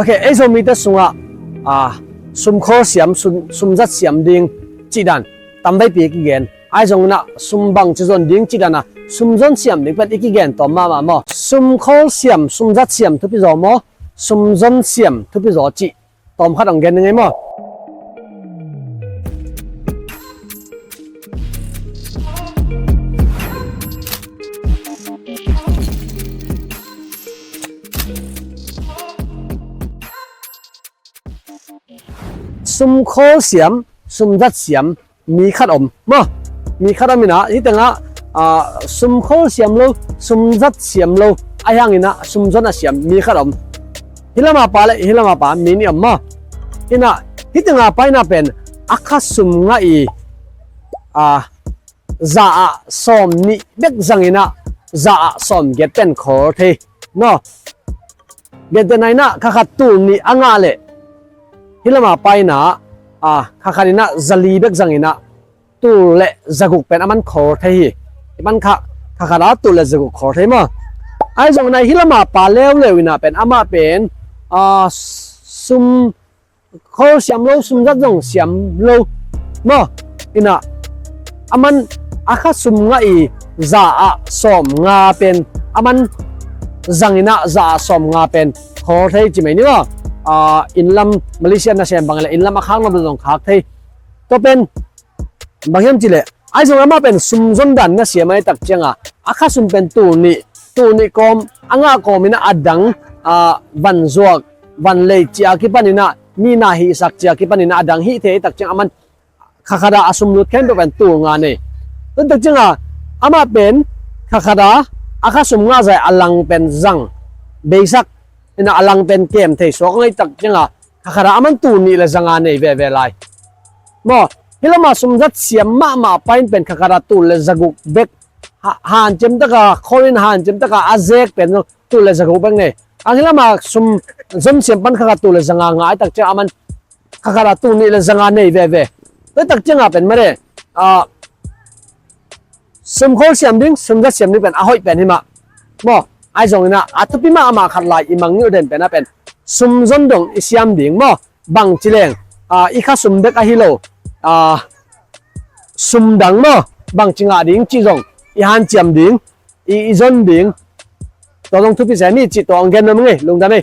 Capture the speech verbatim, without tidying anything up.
Ok, ei Zomite sungah, ah, sum khawl siam, sum, sum zat siam ding cih dan tamveipi kigen. Ahi zongin ah sum bangci zon ding cih dan ah sum zon siam ding pen i kigen tawm mahmah maw? Sum khawl siam, sum zat siam thupi zaw maw? Sum zon siam thupi zaw cih tawm khat hong gen ning ei maw? Sum khawl siam, sum zat siam, mi khat om maw? Mi khat om in ah, hih tengah, ah, sum khawl siam lo, sum zat siam lo, ahi hangin ah sum zon a siam mi khat om. Hih lam a pa le hih lam a pa mi nih om maw? In ah, hih teng a pa in ah pen a kha sum ngah i, ah, za ah sawm nih bek zangin ah za ah sawm giat pen khawl thei. No. Gentehna in ah kha khat tul nih a ngah leh, hih lam a pa in ah, ah, kha khat in ah za li bek zangin ah tul le za guk pen a man khawl thei hi. I man kha, kha khat ah tul le za guk khawl thei maw? Ahi zongin ah hih lam a pa leuleu in ah pen amah pen, ah, sum khawl siam lo, sum zat zong siam lo maw? In ah, a man a kha sum ngah i za ah sawm nga pen a man zangin ah za ah sawm nga pen khawl thei ci mai ni maw? Ah, inn lam Malaysia nasem bang le inn lam a khak nop zong khak thei. Tua pen bang hiam cih leh, ahi zong amah pen sum zon dan na siam ahih tak ciangin a kha sum pen tul nih, tul nih kawm a ngah kawmin ah a dang, ah, van zuak, van lei ci a kipanin ah, mi na hihsak ci a kipanin ah a dang hih thei ahih tak ciangin a man kha khat ah a sum lut khempeuh pen tul nga nei. Tua tak ciangin amah pen kha khat ah a kha sum ngah zah a lang pen zang, beisak in ah a lang pen kem thei suak ahih tak ciangin kha khat ah a man tul nih le za nga nei veve lai maw? Hih lam a sum zat siam mahmah pa in pen kha khat ah tul le za guk bek, ha, hanciam tak a, khawl in hanciam tak a a zek pen tul le za guk bek nei. A hih lam a sum zon siam pan kha khat tul le za nga ngah ahih tak ciangin a man kha khat ah tul nih le za nga nei veve. Tua tak ciangin pen mare, ah, sum khawl siam ding, sum zat siam ding pen a hoih pen hi mah maw? Ahi zongin ah a thupi mahmah khat lai i mangngilh den pen ah pen sum zon dong i siam ding maw? Bangci leng, ah, i kha sum bek ahi lo, ah, sum dang maw? Bangci ngah ding cih zong i hanciam ding, i, i zon ding. Tua zong thupi se ni cih tua hong gen nuam ing ei, lungdam ei.